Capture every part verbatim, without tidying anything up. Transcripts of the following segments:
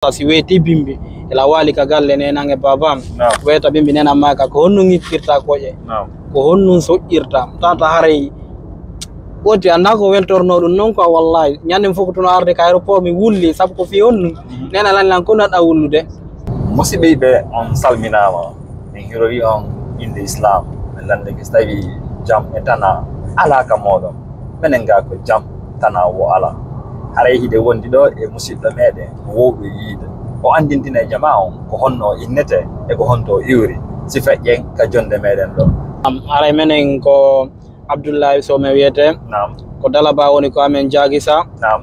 Si weeti bimbi, ela waali ka galle nenan e babam. Naam. Weeta bimbi nenan ma ka ko honno ŋippirta koƴe. Naam. Ko honno soƴƴirta. Tata haray woti annda ko weltorno ɗum non ko wallahi. Ñande fof ko tuno arde ka aéroport mi wulli sabu ko fi honno. Mhm. Nena lan lan ko naɗa wullude. Musidɓe yiɓɓe on salminaama. Min hirori on innde Islaam, min lanndike so tawii jam e tanaa alaa ka mooɗon. Menen gaa ko jam, tanaa wo alaa. Haray hiɗen wondi ɗoo e musiɗɗo meeɗen, woowɗo yiide. O anndintina e jamaa on ko honno o innetee e ko honto o iwri, si feƴƴen ka jonnde meeɗen ɗoo. Am, haray menen ko Abdullahi Sow mi wiyetee. Naam. Ko Dalaba woni ko amen jaagisa. Naam.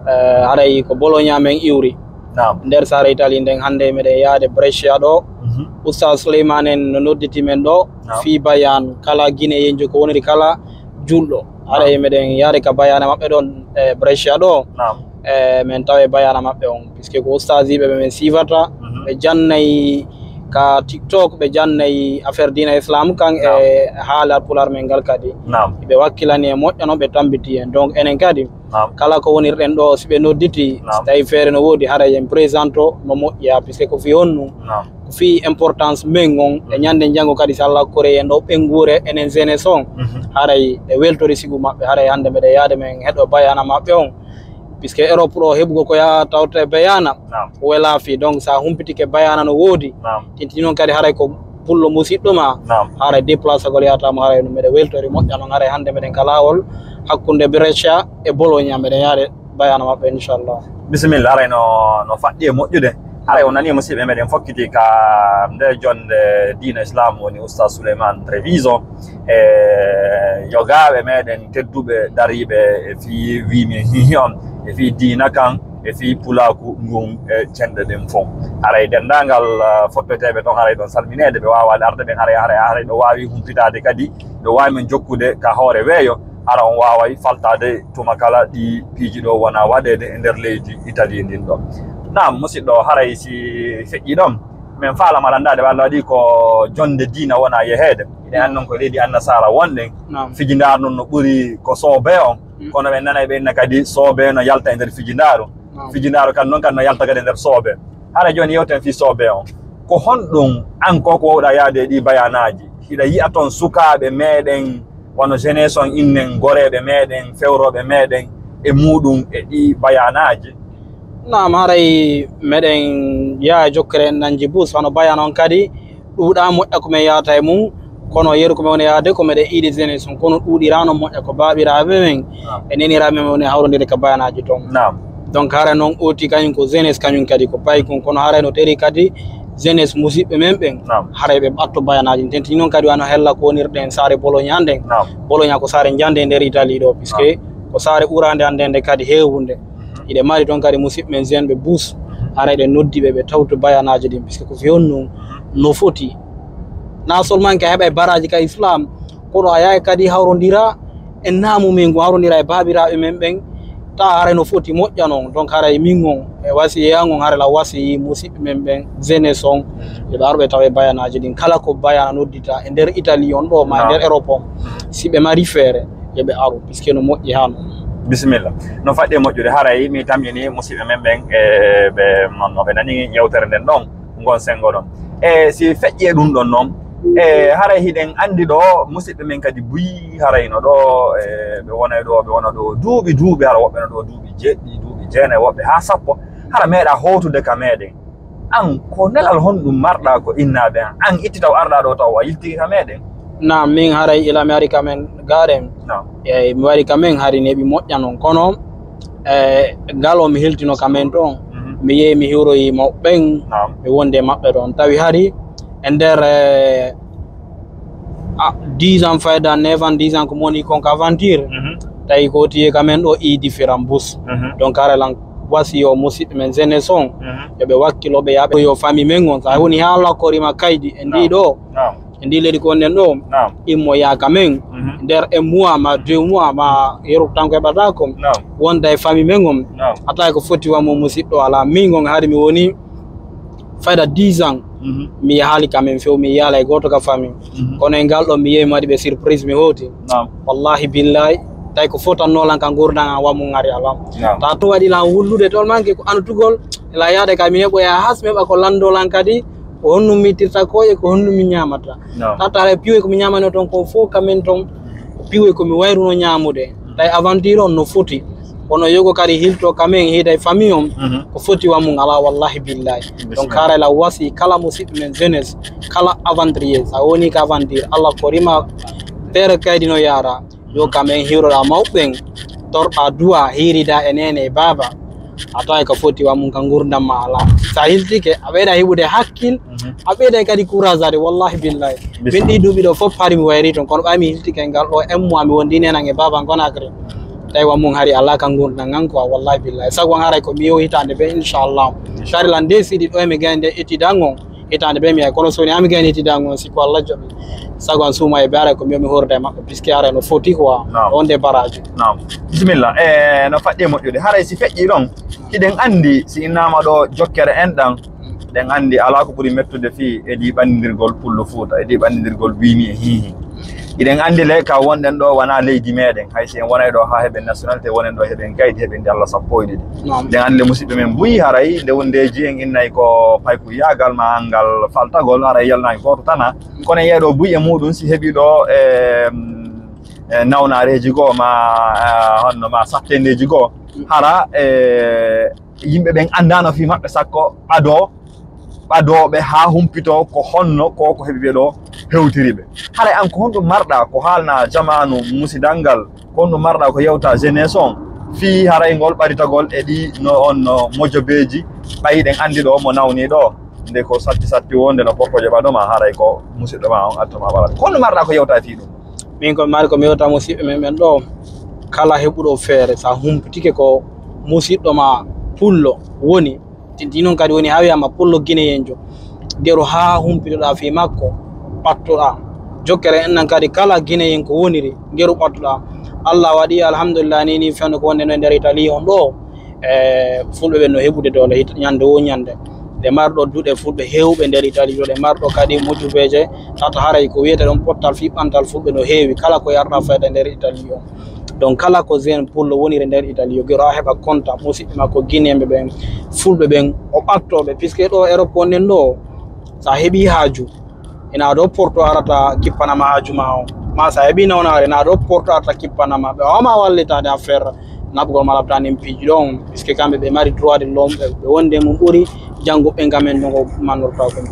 Eh, haray ko Bologna men iwri. Naam. Nder saare Italie nden hannde meɗen yaade Brescia ɗoo. Mhm. Oustaz Souleymane en no nodditi men ɗoo. Naam. Fii bayan kala Guinéenjo ko woniri kala julɗo. Haray meɗen yaade ka bayana maɓɓe ɗon e Brescia ɗoo. Naam. Eh, men tawa e bayana maɓɓe on. Puisque ko ustaasiiɓe ɓe men siifata, mhm, ɓe jannay ka TikTok, ɓe jannay affaire diina Islam kan e, naam, haala Pulaar men ngal kadi. Naam. Ɓe wakkilani e moƴƴa noon, ɓe tambiti en. Donc, enen kadi, naam, kala ko wonirɗen ɗoo, si ɓe nodditi, naam, si tawi feere no woodi, haray en présente no moƴƴa, puisque ko fii honno, naam, ko fii importance men on, e, mhm, ñande janngo kadi, si Allah korey en ɗoo ɓeynguure, enen jeunesse on, mhm, haray ɓe weltori sibu maɓɓe, haray hannde mbeɗa yaade men heɗo bayana maɓɓe on. Puisque Europe ɗoo heɓugo ko yaa tawta e bayana, naam, wela fii. Donc, so a humpitike bayana no woodi, naam, tinti noon kadi haray ko pullo musiɗɗo ma, naam, haray déplacagol yahata mo, haray no mbeɗa weltori moƴƴa noon, haray hannde mbeɗen ka laawol hakkunde Brescia e Bologna, mbeɗen yaade bayana maɓɓe, inchallah. Bisimilla, haray no, no faɗɗi e moƴƴude. Haray on nanii musiɓɓe meɗen fokkiti ka nde jonnde diina Islam woni Oustaz Souleymane Treviso. E yogaaɓe meɗen tedduɓe dariiɓe e fii wiimi hihi on, e fii diina kan, e fii pulaaku ngun, e cenɗe ɗen fof. Haray denndaangal, ah, fottoteeɓe ton haray ɗon salmineede, ɓe waawaali arde ɓen haray, haray, haray ɗo waawi humpitaade kadi, ɗo waawi men jokkude ka hoore weeyo, hara on waaway faltaade tuma kala ɗi piiji ɗo wona waɗeede e nder leydi Italie ndin ɗo. Naam, musiɗɗo, haray si feƴƴi ɗon, men faalama landaade walla waɗi ko jonnde diina wona yeheede. Hiɗen anndi non ko leydi Annasaara wonɗen. Naam. Fijindaaru non no ɓuri ko soobe on. Mm. Kono ɓen nanay ɓe inna kadi soobe no yalta e nder fijindaaru. Naam. Fijindaaru kan non kan no yalta kadi e nder soobe. Hara jooni yewten fii soobe on. Ko honɗum an ko ko wawɗa yaade e ɗi bayanaaji? Hiɗa yi'a ton sukaaɓe meɗen wano jeunesse on innen, goreeɓe meɗen, fewrooɓe meɗen e muɗum e ɗi bayanaaji? Naam, haray meɗen yaha jokkere en nanji bus, hano bayan on kadi ɗuuɗa moƴƴa ko men yahata e mum, kono yeru ko men woni yaade ko meɗen iidi jeunesse on, kono ɗuuɗirano moƴƴa ko baaɓiraaɓe men, naam, e neniraaɓe men woni hawrondire ka bayanaaji ton. Naam. Donc, haray noon ooti kañum ko jeunesse, kañum kadi ko paykun, kono haray no teri kadi jeunesse musiɓɓe men ɓen, naam, haray ɓe ɓatto bayanaaji. Tenti noon kadi wano hella ko wonirɗen saare Bologna nden. Naam. Bologna ko saare njande e nder Italie ɗo, puisque, naam, ko saare ɓurande anndende kadi heewunde. Mhm. Iɗe mari toon kadi musiɓɓe men jeune ɓe bus, mhm, haray ɗe noddi ɓe, ɓe tawtu bayanaaji ɗin, puisque ko fii honno, mhm, no foti. Na seulement ka heɓa e baraji ka Islam, kono a yahay kadi hawrondira e naamu men ngu, hawrondira e baabiraaɓe men ɓen, tawa haray no foti moƴƴa noon. Donc haray min on, e wasiya an on, haray la wasiyi musiɓɓe men ɓen, jeunesse on, yo ɓe ar ɓe tawa e bayanaaji ɗin. Kala ko bayana noddita e nder Italie on ɗo, ma e nder Europe on, si ɓe mari feere, yo ɓe aru, puisque no moƴƴi haa non. Bisimilla. No faɗɗi e moƴƴude, haray mi tamƴini musiɓɓe men ɓen, e ɓe, no ɓe nani yewtere nden ɗon. Ngon senngo ɗon. E si feƴƴi e ɗum ɗon noon, e haray hiɗen anndi ɗo musiɓɓe men kadi buy, haray no ɗo, e ɓe wona ɗo, ɓe wona ɗo duuɓi, duuɓi, hara woɓɓe no ɗo duuɓi jeeɗiɗi, duuɓi jeenayi, woɓɓe haa sappo, hara meeɗa howtude ka meeɗen. An, ko nelal honɗum marɗa ko innaaɓe an? An itti taw arɗa ɗo taw a yiltiki ka meeɗen? Naam, min haray ila mi ari ka men gaaɗen. Naam. Eey, mi wari ka men hari neeɓi moƴƴa noon, kono, e, ngal o mi heltino ka men toon. Mhm. Mi yehi mi hiwroyi mawɓe ɓen, naam, mi wondi e maɓɓe toon. Tawi hari e nder, e, a, dix ans fayda, neuf ans, dix ans ko mi woni kon ka aventure. Mhm. Tawi ko woti ka men ɗo i différent bus. Mhm. Donc, haray lan wasiyo musiɓɓe men jeunesse on, mhm, yo ɓe wakkilo, ɓe yaɓe yo famille men on. Sa woni haa lakkorima kaydi e ndi, naam, ɗo. Naam. E ndi leydi ko wonɗen ɗo, naam, immo yaaka men, mhm, nder un mois ma deux mois ma yeru tan ko heɓata ko, naam, wonda e famille men on. Naam. Hatta ko foti wa mo musiɗɗo ala min on hari mi woni fayda dix ans, mhm, mi yahaali ka men few, mi yaala e gooto ka famille. Mhm. Kono e ngal ɗo mi yehi mi waɗi ɓe surprise mi hooti. Naam. Wallahi billahi Tawi ko fotanno lan ka ngurdan an wa mun hari alam. Ta to waɗi lan wullude tol manke ko anutugol. Ela yaade ka mi heɓoya has mi heɓa ko lando lan kadi. Ko honɗum mi ittirta koye, ko honɗum mi ñamata. Tata haray piwe ko mi ñamano ton ko fof kamen ton. Piwe ko mi wayruno ñamude. Tawi aventure on no foti. Kono yogo kadi hilto kamen hiiday famille on. Ko foti wa mun ala wallahi billahi. Donc haray la wasi kala musiɓɓe men jeunesse, kala aventurier, sa woni ka aventure, Allah ko rima tere kaydi no yara. Yo kam en hiroɗa mawɓe ɓen, torɗa duwa, hirida e nene e baba. A tawi ko foti wa mun ka ngurdam ma ala. Sa hiltike, a ɓeyda heɓude hakkil, a ɓeyda kadi courage ade, wallahi billahi. Min ɗi duuɓi ɗo fof hari mi wayri ton, kono ɓay mi hiltike ngal ɗo M mois mi wondi nenan e baba Konakry. Tawi wa mun hari ala ka ngurdam ngan quoi, wallahi billahi. Sago an haray ko mi yew hitande ɓe, inchallah. Kadi lan décidi ɗo e mi gayde étude an on. Hitande ɓe mi ay kono soni ami gayni hitande an on si ko Allah joɓi. Sago an suuma e ɓe ara ko mbiyami horde maɓɓe puisque ara no foti quoi. On de baraji. Naam. Bisimilla. E no faɗɗi e moƴƴude haray si feƴƴi ɗon hiɗen anndi si innama ɗo jokkere en ɗan ɗen anndi ala ko ɓuri mettude fii e ɗi ɓanndirgol pullo fuuta e ɗi ɓanndirgol bimi e hihi. Hiɗen anndi le ka wonɗen ɗo wona leydi meɗen hay si en wonay ɗo ha heɓen nationalité wonen ɗo heɓen kaydi heɓen nde Allah sappo e ɗiɗi. Hiɗen anndi le musidɓe men buy haray nde wondeji en innay ko paykuyagal ma ngal faltagol haray yalnaki goto tana kono yeɗo buy e muɗum si heɓi ɗo e e nawnareji goo ma honno ma sattendeji goo hara e yimɓe ɓen anndano fii maɓɓe sakko ɓado ɓadooɓe haa humpitoo ko honno ko ko heɓi ɓe ɗoo hewtiri ɓe. Haray an ko honɗum marɗaa ko haalnaa jamaanu musidal ngal? Ko honɗum marɗaa ko yewtaa jeunesse on fii haray ngol ɓaditagol e ɗii no on no mojobeeji ɓay hiɗen anndi ɗoo mo nawnii ɗoo nde ko satti satti woo nde no portoje ɓado maa haray ko musiɗɗo maa on addi to maa ɓalata ko honɗum marɗaa ko yewtaa fii ɗum? Min ko mi mari ko mi yewta musiɓɓe men ɓen ɗoo kala heɓuɗo feere sa humpitike ko musiɗɗo maa pullo woni. Tigi noon kadi woni haa wiyaama pullo gineyenjo. Geru haa humpitoɗaa fii makko ɓattoɗaa. Jokkere en nan kadi kala gineyen ko woniri geru ɓattoɗaa. Allah waɗi alhamdulillah ni ni fewndo ko wonde no e nder Italie on ɗoo. E fulɓe ɓen no heɓude doole ñande wo ñande. Ɗe marɗo duɗe fulɓe heewɓe nder Italie ɗoo ɗe marɗo kadi mojubeeje tata haray ko wiyete ɗon pottal fii ɓantal fulɓe no heewi kala ko yarɗa fayda nder Italie on. Donc kala ko jeune pullo woniri nder Italie yo gero a heɓa konta musiɓɓe makko guinéenɓe ɓen fulɓe ɓen o ɓattoɓe puisque ɗo Europe wonnen ɗo sa heɓi haaju ina ɗo porto arata kippanama haaju ma o ma sa heɓi nawnare ina ɗo porto arata kippanama ɓe wawma wallitade affaire naɓugol ma laɓtanin piiji ɗon puisque kamɓe ɓe mari droit de l'homme ɓe wonde mum ɓuri jannguɓe ngamen ɗon ko mannorta kon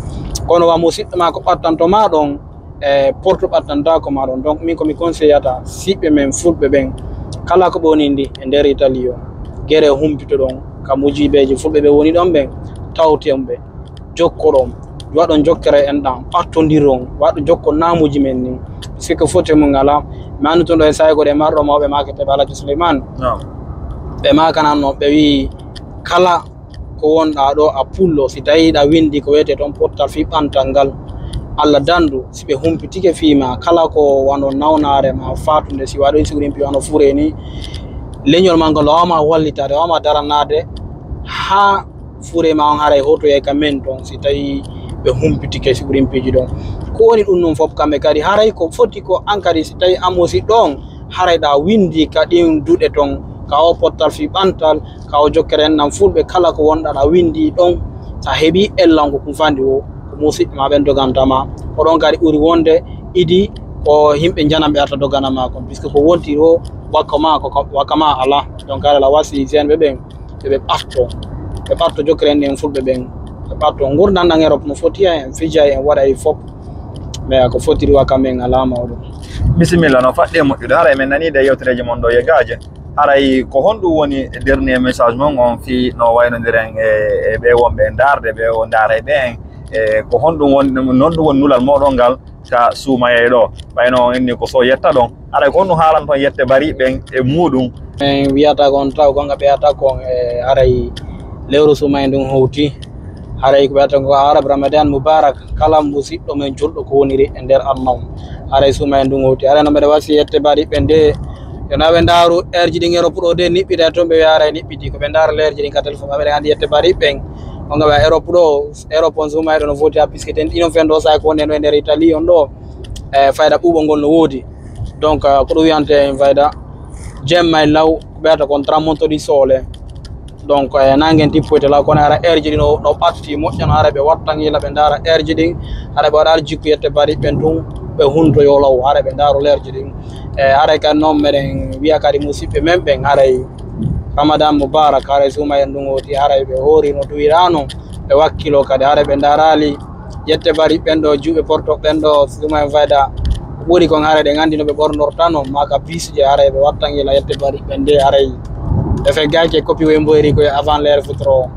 kono wa musiɗɗo ma ko ɓattanto ma ɗon e porto ɓattantako ma ɗon donc min komi conseillata siɓɓe men fulɓe ɓen kala ko ɓe woni ndi e nder Italie o gere humpito ɗon ka mujibeji fulɓe ɓe woni ɗon ɓen tawten ɓe jokkoɗon waɗon jokkere en ɗan ɓattondiron waɗo jokko namuji men ni puisque ko fote mum ala mi andu tun ɗo e saygode marɗo mawɓe makete ɓe alaji Souleymane ɓe makananno ɓe wi kala ko wonɗaa ɗoo a pullo, si tawii hiɗa winndi ko wiyetee toon pottal fii ɓantal ngal, Alla danndu, si ɓe humpitike fii maa, kala ko wano nawnaare maa faatunde, si waɗoyi sukrimpi wano furee nii, leñol maa ngol waawaa ma wallitaade, waawaa ma daranaade haa furee maa on haray hotoyay ka men toon, si tawii ɓe humpitike sukrimpiiji ɗoon. Ko woni ɗum ɗum fof kamɓe kadi, haray ko foti ko aan kadi, si tawii aan musiɗɗo on, haray ɗa winndi ka ɗiin duɗe toon, ka oo pottal fii ɓantal, ka oo jokkere enɗam fulɓe kala ko wonɗa ɗa winndi ɗon sa heɓi ellanko kum fandi o ko musiɓɓe ma ɓen doganta ma ko ɗon kadi ɓuri wonde idi ko yimɓe jananɓe arta dogana ma kon puisque ko wontiri o wakka ma ko wakka ma ala donc kala la wasi jeune ɓe ɓen ɓe ɓe ɓatto ɓe ɓatto jokkere enɗam fulɓe ɓen ɓe ɓatto gurdan ɗan Europe no foti en fija en waɗa e fop mais ko fotiri wakka men ala mawɗo. Bisimilla no faɗɗi e moƴƴude haray men nani de yewtereji mon ɗo yegaaje. Haray ko honɗum woni dernier message mon on fii no waynondiren e e ɓee wonɓe e ndaarde ɓe o ndaara e ɓeen e ko honɗum woni noon ɗum woni nulal mooɗon ngal ka suumayee ɗoo ɓayno on inni ko so yetta ɗon haray ko honɗum haalanton yette bari ɓen e muuɗum. Min wiyata ko on taw gonga ɓeyata kon e haray lewru suumayee ndun howti haray ko ɓeyata ko arab ramadan mubarak kala musiɗɗo men julɗo ko woniri e nder annaw haray suumayee ndun howti haray no mbeɗa wasi yette bari ɓe nde Yo na ɓe ndaaru heure ji ɗin Europe ɗo de niɓɓiday toon ɓe wiya haray niɓɓiti ko ɓe ndaara l'heure ji ɗin ka téléphone maɓɓe ɗen anndi yette bari ɓen on ga ɓe Europe ɗo Europe on suumayɗo no foti ha puisque ten ɗinon fen ɗo saha ko woni en ɗo e nder Italie on ɗo e fayda ɓuuɓol ngol no woodi donc ko ɗum wiyante en fayda Jemma e law ɓeyata kon tramonto ɗi soole. Donc e nangen tippoyte law, kono ara heure ji ɗi no no ɓatti moƴƴano, ara ɓe wattangila ɓe ndara heure ji ɗin, ara ɓe waɗa jikku yette bari ɓen tun ɓe hunto yo law, ara ɓe ndaro l'heure ji ɗin. E haray kan noon meɗen wiya kadi musidɓe men ɓen, haray Ramadan Mubarak, haray suma en ɗum oti, haray ɓe hoori no duwirano, ɓe wakkilo kadi, haray ɓe ndarali yette bari ɓen ɗo juuɓe porto ɓen ɗo suma en fayda ɓuri kon, haray ɗe nganndi no ɓe ɓornortano maka piisje, haray ɓe wattangila yette bari ɓen de, haray ɓe feggaki e kopi wemboyri koye avant l'heure futuro.